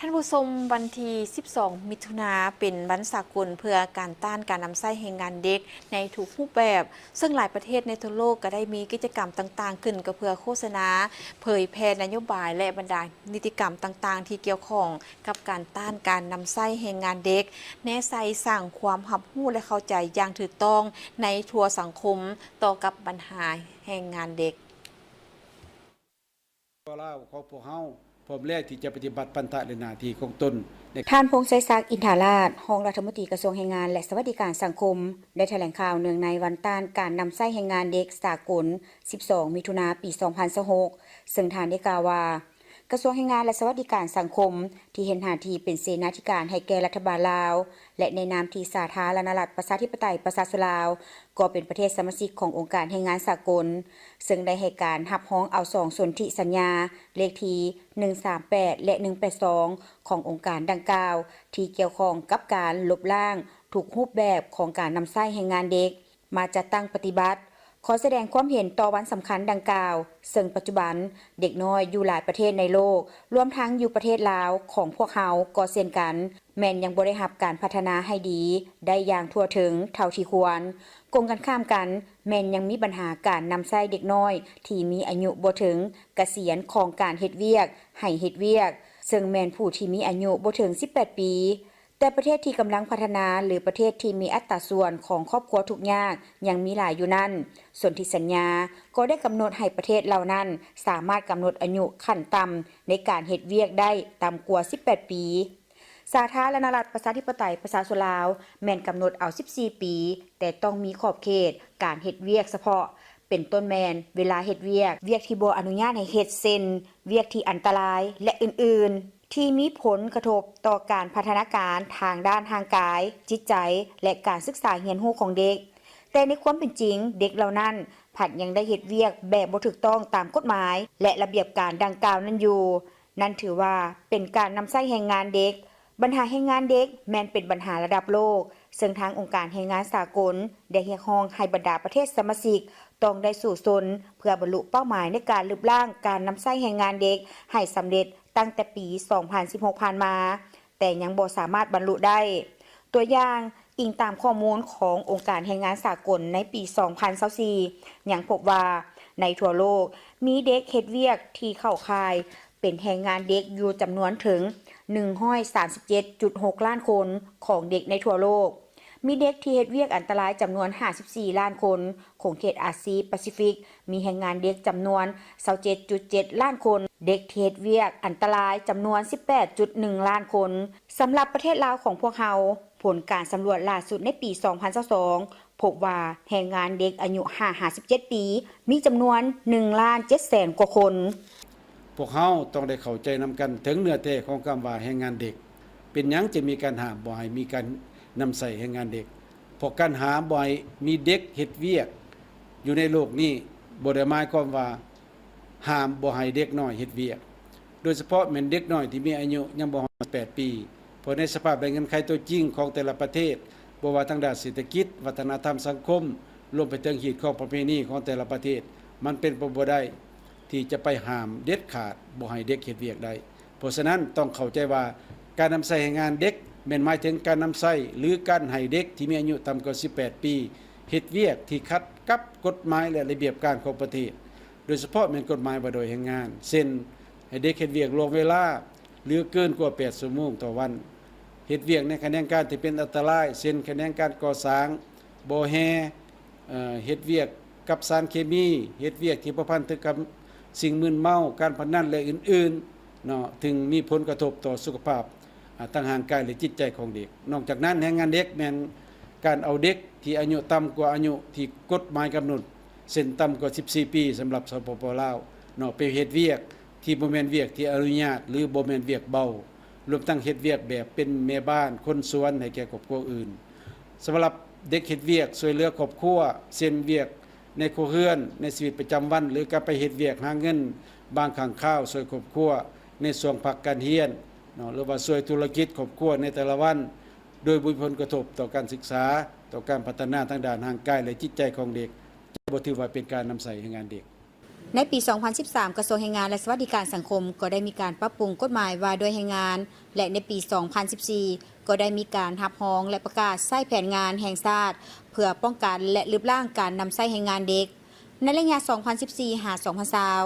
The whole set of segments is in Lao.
ທ່ານຜູ້ຊົມ, ວັນທີສິບສອງ ມິຖຸນາ ເປັນວັນສາກົນເພື່ອການຕ້ານການນຳໃຊ້ແຮງງານເດັກໃນທຸກຮູບແບບ, ເຊິ່ງຫຼາຍປະເທດໃນທົ່ວໂລກກໍໄດ້ມີກິດຈະກຳຕ່າງໆຂຶ້ນ ກໍເພື່ອໂຄສະນາເຜີຍແຜ່ນະໂຍບາຍ ແລະ ບັນດານິຕິກຳຕ່າງໆທີ່ກ່ຽວຂ້ອງກັບການຕ້ານການນຳໃຊ້ແຮງງານເດັກ, ແນໃສ່ສ້າງຄວາມຮັບຮູ້ ແລະ ເຂົ້າໃຈຢ່າງຖືກຕ້ອງໃນທົ່ວສັງຄົມຕໍ່ກັບບັນຫາແຮງງານເດັກ. ລາວຂອງພວກເຮົາພ້ອມແລ້ວທີ່ຈະປະຕິບັດພັນທະ ແລະ ໜ້າທີ່ຂອງຕົນໃນ. ທ່ານ ພົງໄຊສັກ ອິນທາລາດ ຮອງລັດຖະມົນຕີກະຊວງແຮງງານ ແລະ ສະຫວັດດີການສັງຄົມ ໄດ້ຖະແຫຼງຂ່າວເນື່ອງໃນວັນຕ້ານການນຳໃຊ້ແຮງງານເດັກສາກົນ ສິບສອງ ມິຖຸນາ ປີສອງພັນຊາວຫົກ ເຊິ່ງທ່ານໄດ້ກ່າວວ່າ ກະຊວງແຮງງານ ແລະ ສະຫວັດດີການສັງຄົມ ທີ່ເຮັດໜ້າທີ່ເປັນເສນາທິການໃຫ້ແກ່ລັດຖະບານລາວ ແລະ ໃນນາມທີ່ສາທາລະນະລັດປະຊາທິປະໄຕປະຊາຊົນລາວ ກໍເປັນປະເທດສະມາຊິກຂອງອົງການແຮງງານສາກົນ, ເຊິ່ງໄດ້ໃຫ້ການຮັບຮອງເອົາສອງສົນທິສັນຍາ ເລກທີໜຶ່ງສາມແປດ ແລະ ໜຶ່ງແປດສອງ ຂອງອົງການດັ່ງກ່າວ ທີ່ກ່ຽວຂ້ອງກັບການລົບລ້າງທຸກຮູບແບບຂອງການນຳໃຊ້ແຮງງານເດັກ ມາຈັດຕັ້ງປະຕິບັດ. ຂໍສະແດງຄວາມເຫັນຕໍ່ວັນສຳຄັນດັ່ງກ່າວ, ເຊິ່ງປັດຈຸບັນເດັກນ້ອຍຢູ່ຫຼາຍປະເທດໃນໂລກ, ລວມທັງຢູ່ປະເທດລາວຂອງພວກເຮົາກໍເຊັ່ນກັນ, ແມ່ນຍັງບໍ່ໄດ້ຮັບການພັດທະນາໃຫ້ດີໄດ້ຢ່າງທົ່ວເຖິງເທົ່າທີ່ຄວນ. ກົງກັນຂ້າມກັນ, ແມ່ນຍັງມີບັນຫາການນຳໃຊ້ເດັກນ້ອຍທີ່ມີອາຍຸບໍ່ເຖິງກະສຽນຂອງການເຮັດວຽກໃຫ້ເຮັດວຽກ, ເຊິ່ງແມ່ນຜູ້ທີ່ມີອາຍຸບໍ່ເຖິງສິບແປດປີ. ແຕ່ປະເທດທີ່ກຳລັງພັດທະນາ ຫຼື ປະເທດທີ່ມີອັດຕາສ່ວນຂອງຄອບຄົວທຸກຍາກຍັງມີຫຼາຍຢູ່ນັ້ນ, ສົນທິສັນຍາກໍໄດ້ກຳນົດໃຫ້ປະເທດເຫຼົ່ານັ້ນສາມາດກຳນົດອາຍຸຂັ້ນຕ່ຳໃນການເຮັດວຽກໄດ້ຕ່ຳກວ່າສິບແປດປີ. ສາທາລະນະລັດປະຊາທິປະໄຕປະຊາຊົນລາວ ແມ່ນກຳນົດເອົາສິບສີ່ປີ, ແຕ່ຕ້ອງມີຂອບເຂດການເຮັດວຽກສະເພາະ, ເປັນຕົ້ນແມ່ນເວລາເຮັດວຽກ, ວຽກທີ່ບໍ່ອະນຸຍາດໃຫ້ເຮັດ ເຊັ່ນ ວຽກທີ່ອັນຕະລາຍ ແລະ ອື່ນໆ. ທີ່ມີຜົນກະທົບຕໍ່ການພັດທະນາການທາງດ້ານຮ່າງກາຍ, ຈິດໃຈ ແລະ ການສຶກສາຮຽນຮູ້ຂອງເດັກ. ແຕ່ໃນຄວາມເປັນຈິງ, ເດັກເຫຼົ່ານັ້ນພັດຍັງໄດ້ເຮັດວຽກແບບບໍ່ຖືກຕ້ອງຕາມກົດໝາຍ ແລະ ລະບຽບການດັ່ງກ່າວນັ້ນຢູ່. ນັ້ນຖືວ່າເປັນການນຳໃຊ້ແຮງງານເດັກ. ບັນຫາແຮງງານເດັກແມ່ນເປັນບັນຫາລະດັບໂລກ, ເຊິ່ງທາງອົງການແຮງງານສາກົນໄດ້ຮຽກຮ້ອງໃຫ້ບັນດາປະເທດສະມາຊິກຕ້ອງໄດ້ສູ້ຊົນ ເພື່ອບັນລຸເປົ້າໝາຍໃນການລຶບລ້າງການນຳໃຊ້ແຮງງານເດັກໃຫ້ສຳເລັດ ຕັ້ງແຕ່ປີສອງພັນສິບຫົກຜ່ານມາ, ແຕ່ຍັງບໍ່ສາມາດບັນລຸໄດ້. ຕົວຢ່າງ, ອີງຕາມຂໍ້ມູນຂອງອົງການແຮງງານສາກົນໃນປີສອງພັນຊາວສີ່ ຍັງພົບວ່າໃນທົ່ວໂລກ ມີເດັກເຮັດວຽກທີ່ເຂົ້າຂ່າຍເປັນແຮງງານເດັກຢູ່ຈຳນວນເຖິງໜຶ່ງຮ້ອຍສາມສິບເຈັດຈຸດຫົກລ້ານຄົນຂອງເດັກໃນທົ່ວໂລກ. ມີເດັກທີ່ເຮັດວຽກອັນຕະລາຍຈຳນວນຫ້າສິບສີ່ລ້ານຄົນ, ຂົງເຂດອາຊີປາຊີຟິກ ມີແຮງງານເດັກຈຳນວນຊາວເຈັດຈຸດເຈັດລ້ານຄົນ, ເດັກທີ່ເຮັດວຽກອັນຕະລາຍຈຳນວນສິບແປດຈຸດໜຶ່ງລ້ານຄົນ. ສຳລັບປະເທດລາວຂອງພວກເຮົາ, ຜົນການສຳຫຼວດລ່າສຸດໃນປີສອງພັນຊາວສອງ ພົບວ່າແຮງງານເດັກອາຍຸຫ້າຫາສິບເຈັດປີ ມີຈຳນວນໜຶ່ງລ້ານເຈັດແສນກວ່າຄົນ. ພວກເຮົາຕ້ອງໄດ້ເຂົ້າໃຈນຳກັນເຖິງເນື້ອແທ້ຂອງຄຳວ່າແຮງງານເດັກ. ເປັນຫຍັງຈຶ່ງມີການຫ້າມບໍ່ໃຫ້ມີການນຳໃຊ້ແຮງງານເດັກ? ເພາະການຫ້າມບໍ່ໃຫ້ມີເດັກເຮັດວຽກຢູ່ໃນໂລກນີ້ ບໍ່ໄດ້ໝາຍຄວາມວ່າຫ້າມບໍ່ໃຫ້ເດັກນ້ອຍເຮັດວຽກ, ໂດຍສະເພາະແມ່ນເດັກນ້ອຍທີ່ມີອາຍຸຍັງບໍ່ຮອດແປດປີ. ເພາະໃນສະພາບແລະເງື່ອນໄຂຕົວຈິງຂອງແຕ່ລະປະເທດ, ບໍ່ວ່າທາງດ້ານເສດຖະກິດ, ວັດທະນະທຳສັງຄົມ, ລວມໄປເຖິງຮີດຄອງປະເພນີຂອງແຕ່ລະປະເທດ, ມັນເປັນໄປບໍ່ໄດ້ທີ່ຈະໄປຫ້າມເດັດຂາດບໍ່ໃຫ້ເດັກເຮັດວຽກໄດ້. ເພາະສະນັ້ນ, ຕ້ອງເຂົ້າໃຈວ່າການນຳໃຊ້ແຮງງານເດັກແມ່ນໝາຍເຖິງການນຳໃຊ້ ຫຼື ການໃຫ້ເດັກທີ່ມີອາຍຸຕ່ຳກວ່າສິບແປດປີ ເຮັດວຽກທີ່ຂັດກັບກົດໝາຍ ແລະ ລະບຽບການຂອງປະເທດ, ໂດຍສະເພາະແມ່ນກົດໝາຍວ່າດ້ວຍແຮງງານ, ເຊັ່ນ ໃຫ້ເດັກເຮັດວຽກລ່ວງເວລາ ຫຼື ເກີນກວ່າແປດຊົ່ວໂມງຕໍ່ວັນ, ເຮັດວຽກໃນຂະແໜງການທີ່ເປັນອັນຕະລາຍ ເຊັ່ນ ຂະແໜງການກໍ່ສ້າງ, ບໍ່ແຮ່, ເຮັດວຽກກັບສານເຄມີ, ເຮັດວຽກທີ່ພົວພັນເຖິງກັບສິ່ງມຶນເມົາ, ການພະນັນ ແລະ ອື່ນໆເນາະ, ເຊິ່ງມີຜົນກະທົບຕໍ່ສຸຂະພາບ ອາ ທັງຮ່າງກາຍ ແລະ ຈິດໃຈຂອງເດັກ. ນອກຈາກນັ້ນ, ແຮງງານເດັກແມ່ນການເອົາເດັກທີ່ອາຍຸຕ່ຳກວ່າອາຍຸທີ່ກົດໝາຍກຳນົດ, ເຊັ່ນ ຕ່ຳກວ່າສິບສີ່ປີ ສຳລັບ ສປປ ລາວເນາະ, ໄປເຮັດວຽກທີ່ບໍ່ແມ່ນວຽກທີ່ອະນຸຍາດ ຫຼື ບໍ່ແມ່ນວຽກເບົາ, ລວມທັງເຮັດວຽກແບບເປັນແມ່ບ້ານ, ຄົນສວນໃຫ້ແກ່ຄອບຄົວອື່ນ. ສຳລັບເດັກເຮັດວຽກຊ່ວຍເຫຼືອຄອບຄົວ, ເຊັ່ນ ວຽກໃນຄົວເຮືອນ, ໃນຊີວິດປະຈຳວັນ ຫຼື ການໄປເຮັດວຽກຫາເງິນບາງຄັ້ງຄາວ, ຊ່ວຍຄອບຄົວໃນຊ່ວງພັກການຮຽນເນາະ, ຫຼືວ່າຊ່ວຍທຸລະກິດຄອບຄົວໃນແຕ່ລະວັນ, ໂດຍບໍ່ມີຜົນກະທົບຕໍ່ການສຶກສາ, ຕໍ່ການພັດທະນາທາງດ້ານຮ່າງກາຍ ແລະ ຈິດໃຈຂອງເດັກ, ຈະບໍ່ຖືວ່າເປັນການນຳໃຊ້ແຮງງານເດັກ. ໃນປີສອງພັນສິບສາມ ກະຊວງແຮງງານ ແລະ ສະຫວັດດີການສັງຄົມ ກໍໄດ້ມີການປັບປຸງກົດໝາຍວ່າດ້ວຍແຮງງານ ແລະ ໃນປີສອງພັນສິບສີ່ ກໍໄດ້ມີການຮັບຮອງ ແລະ ປະກາດໃຊ້ແຜນງານແຫ່ງຊາດ ເພື່ອປ້ອງກັນ ແລະ ລຶບລ້າງການນຳໃຊ້ແຮງງານເດັກ ໃນໄລຍະສອງພັນສິບສີ່ ຫາ ສອງພັນຊາວ.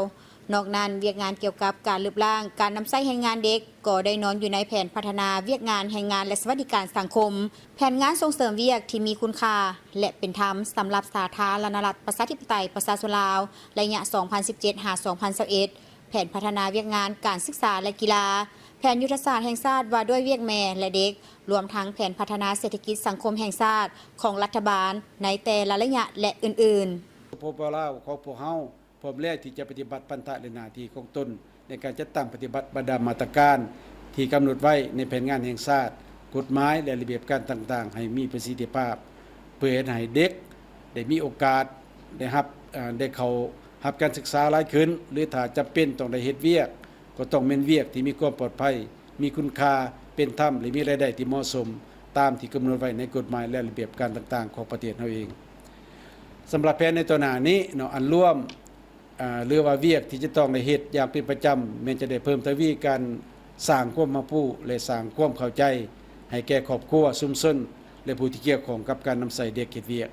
ນອກນັ້ນ, ວຽກງານກ່ຽວກັບການລຶບລ້າງການນຳໃຊ້ແຮງງານເດັກ ກໍໄດ້ນອນຢູ່ໃນແຜນພັດທະນາວຽກງານແຮງງານ ແລະ ສະຫວັດດີການສັງຄົມ, ແຜນງານສົ່ງເສີມວຽກທີ່ມີຄຸນຄ່າ ແລະ ເປັນທຳ ສຳລັບສາທາລະນະລັດ ປະຊາທິປະໄຕ ປະຊາຊົນລາວ ໄລຍະສອງພັນສິບເຈັດ ຫາ ສອງພັນຊາວເອັດ, ແຜນພັດທະນາວຽກງານການສຶກສາ ແລະ ກິລາ, ແຜນຍຸດທະສາດແຫ່ງຊາດວ່າດ້ວຍວຽກແມ່ ແລະ ເດັກ, ລວມທັງແຜນພັດທະນາເສດຖະກິດສັງຄົມແຫ່ງຊາດຂອງລັດຖະບານໃນແຕ່ລະໄລຍະ ແລະ ອື່ນໆ. ສປປ ລາວຂອງພວກເຮົາ ພ້ອມແລ້ວທີ່ຈະປະຕິບັດພັນທະ ແລະ ໜ້າທີ່ຂອງຕົນ ໃນການຈັດຕັ້ງປະຕິບັດບັນດາມາດຕະການທີ່ກຳນົດໄວ້ໃນແຜນງານແຫ່ງຊາດ, ກົດໝາຍ ແລະ ລະບຽບການຕ່າງໆ ໃຫ້ມີປະສິດທິພາບ, ເພື່ອເຮັດໃຫ້ເດັກໄດ້ມີໂອກາດໄດ້ຮັບ ເອີ່ ໄດ້ເຂົ້າຮັບການສຶກສາຫຼາຍຂຶ້ນ ຫຼື ຖ້າຈຳເປັນຕ້ອງໄດ້ເຮັດວຽກ ກໍຕ້ອງແມ່ນວຽກທີ່ມີຄວາມປອດໄພ, ມີຄຸນຄ່າ, ເປັນທຳ ແລະ ມີລາຍໄດ້ທີ່ເໝາະສົມ ຕາມທີ່ກຳນົດໄວ້ໃນກົດໝາຍ ແລະ ລະບຽບການຕ່າງໆ ຂອງປະເທດເຮົາເອງ. ສຳລັບແຜນໃນຕໍ່ໜ້ານີ້ເນາະ ອັນລວມ ອາ ຫຼືວ່າວຽກທີ່ຈະຕ້ອງໄດ້ເຮັດຢ່າງເປັນປະຈຳ ແມ່ນຈະໄດ້ເພີ່ມທະວີການສ້າງຄວາມຮັບຮູ້ ແລະ ສ້າງຄວາມເຂົ້າໃຈໃຫ້ແກ່ຄອບຄົວ, ຊຸມຊົນ ແລະ ຜູ້ທີ່ກ່ຽວຂ້ອງກັບການນຳໃຊ້ເດັກເຮັດວຽກ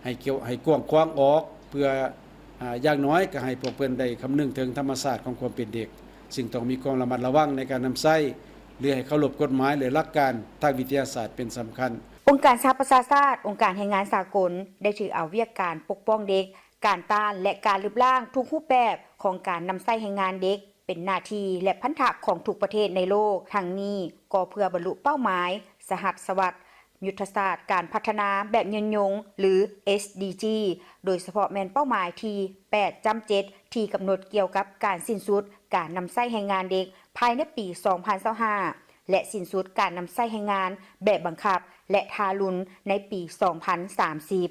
ໃຫ້ກວ້າງຂວາງອອກ ເພື່ອ ອາ ຢ່າງໜ້ອຍກໍໃຫ້ພວກເພິ່ນໄດ້ຄຳນຶງເຖິງທຳມະຊາດຂອງຄວາມເປັນເດັກ, ຊຶ່ງຕ້ອງມີຄວາມລະມັດລະວັງໃນການນຳໃຊ້ ຫຼື ໃຫ້ເຄົາລົບກົດໝາຍ ແລະ ຫຼັກການທາງວິທະຍາສາດເປັນສຳຄັນ. ອົງການສະຫະປະຊາຊາດ, ອົງການແຮງງານສາກົນ ໄດ້ຖືເອົາວຽກການປົກປ້ອງເດັກ, ການຕ້ານ ແລະ ການລຶບລ້າງທຸກຮູບແບບຂອງການນຳໃຊ້ແຮງງານເດັກ ເປັນໜ້າທີ່ ແລະ ພັນທະຂອງທຸກປະເທດໃນໂລກ. ທັງນີ້ກໍເພື່ອບັນລຸເປົ້າໝາຍສະຫັດສະວັດ, ຍຸດທະສາດການພັດທະນາແບບຍືນຍົງ ຫຼື ເອສດີຈີ ໂດຍສະເພາະແມ່ນເປົ້າໝາຍທີແປດຈ້ຳເຈັດ ທີ່ກຳນົດກ່ຽວກັບການສິ້ນສຸດການນຳໃຊ້ແຮງງານເດັກພາຍໃນປີສອງພັນຊາວຫ້າ ແລະ ສິ້ນສຸດການນຳໃຊ້ແຮງງານແບບບັງຄັບ ແລະ ທາລຸນໃນປີສອງພັນສາມສິບ.